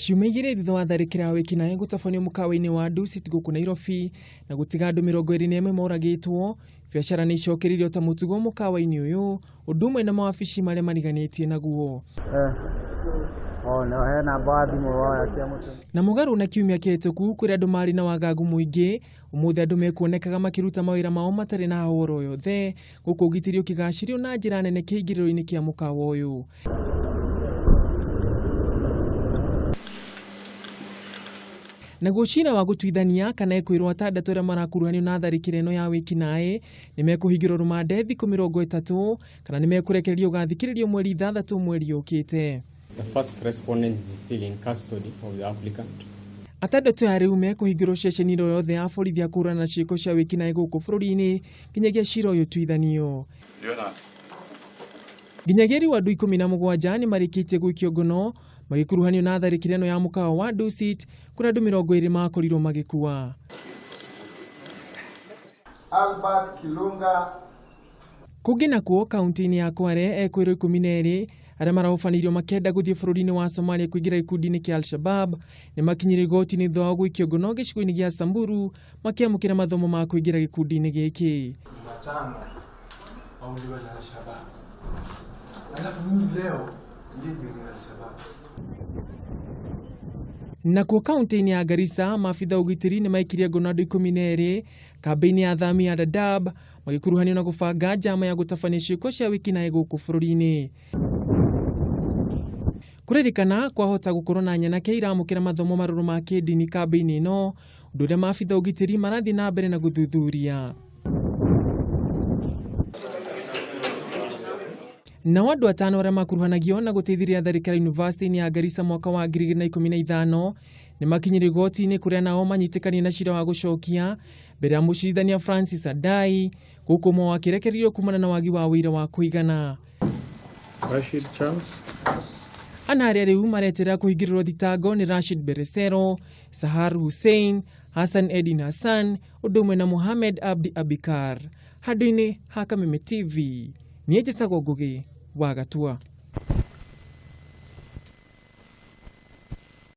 Ciumia igĩrĩ thutha wa tharĩkĩra ya wĩkinaĩ gũtabanio mũkawa-inĩ wa Dusit gũkũ Nairobi na gũtiga andũ 21 moragĩtwo, biacara nĩ icokereirio ta mũtugo mũkawa-inĩ ũyũ, ũndũ ũmwe na mawabici marĩa mariganĩtie naguo. Na mũgarũ na kiumia kĩhĩtũku kũrĩa andũ marĩ na wagagu mũingĩ, ũmũthĩ andũ mekuonekaga makĩruta mawĩra mao matarĩ na hahoro yothe, gũkũ ũgitĩri ũkĩgacĩrio na njĩra nene kĩingĩrĩro-inĩ kĩa mũkawa ũyũ. Naguo cira wa gũtuithania kana ekwĩrwo atandatũ arĩa marakuruhanio na tharĩkĩro ĩno ya wĩkinaĩ nĩ mekũhingĩrwo rũmande thikũ 30 kana nĩ mekũrekererio ũgathikĩrĩrio mweri 6 mweri ũkĩte. The first respondent is still in custody of the applicant. Atandatũ aya rĩu mekũhingĩrwo ceceni ĩno yothe ya borithi ya kũhũrana na ciĩko cia wĩkinaĩ gũkũ bũrũri-inĩ nginyagia cira ũyũ ũtuithanio. Nginyagia rĩu andũ 17 nĩ marĩkĩtie gũikio ngono magĩkuruhanio na tharĩkĩro ĩno ya mũkawa wa Dusit kũrĩa andũ 20 makorirwo magĩkua. Albert Kilunga. Kũngĩ nakuo kaunti-inĩ ya Kware ekwĩrwo 12 arĩa marahobanĩirio makĩenda gũthiĩ bũrũri-inĩ wa Somalia kũingĩra gĩkundi-inĩ kĩa Al-Shabab nĩ makinyire igoti-inĩ thutha wa gũikio ngono gĩcigo-inĩ gĩa Samburu makĩamũkĩra mathomo ma kũingĩra gĩkundi-inĩ gĩkĩ. Jumatano wauliwe na Al-Shabab. Alafu mimi leo ndiye ndio Al-Shabab. Nakuo kaunti-inĩ ya Garissa maabitha ũgitĩri nĩ maikirie ngono andũ 12 kambĩ-inĩ ya athami ya Dadaab magĩkuruhanio na gũbanga njama ya gũtabania ciĩko cia wĩkinaĩ gũkũ bũrũri-inĩ. Kũririkana kwahota gũkorwo na nyanake iramũkĩra mathomo marũrũ ma kĩndini kambĩ-inĩ ĩno, ũndũ ũrĩa maabitha ũgitĩri marathiĩ na mbere na gũthuthuria. Nao andũ atano arĩa makuruhanagio na gũteithĩrĩria tharĩkĩra yunivasĩtĩ-inĩ ya Garissa mwaka wa 2015 nĩ makinyire igoti-inĩ kũrĩa nao manyitĩkanire na cira wa gũcokia mbere ya mũcirithania Francis Adai gũkũ ũmwe wakĩrekereirio kumana na wagi wa ũira wa kũigana. Rashid Charles. Ana arĩa rĩu mareterera kũhingĩrĩrwo thitango nĩ Rashid Beresero, Sahar Hussein, Hassan Edin Hassan ũndũ ũmwe na Mohamed Abdi Abikar. Handũ-inĩ ha Kameme TV, niĩ njĩtagwo Ngũgĩ wa Gatua.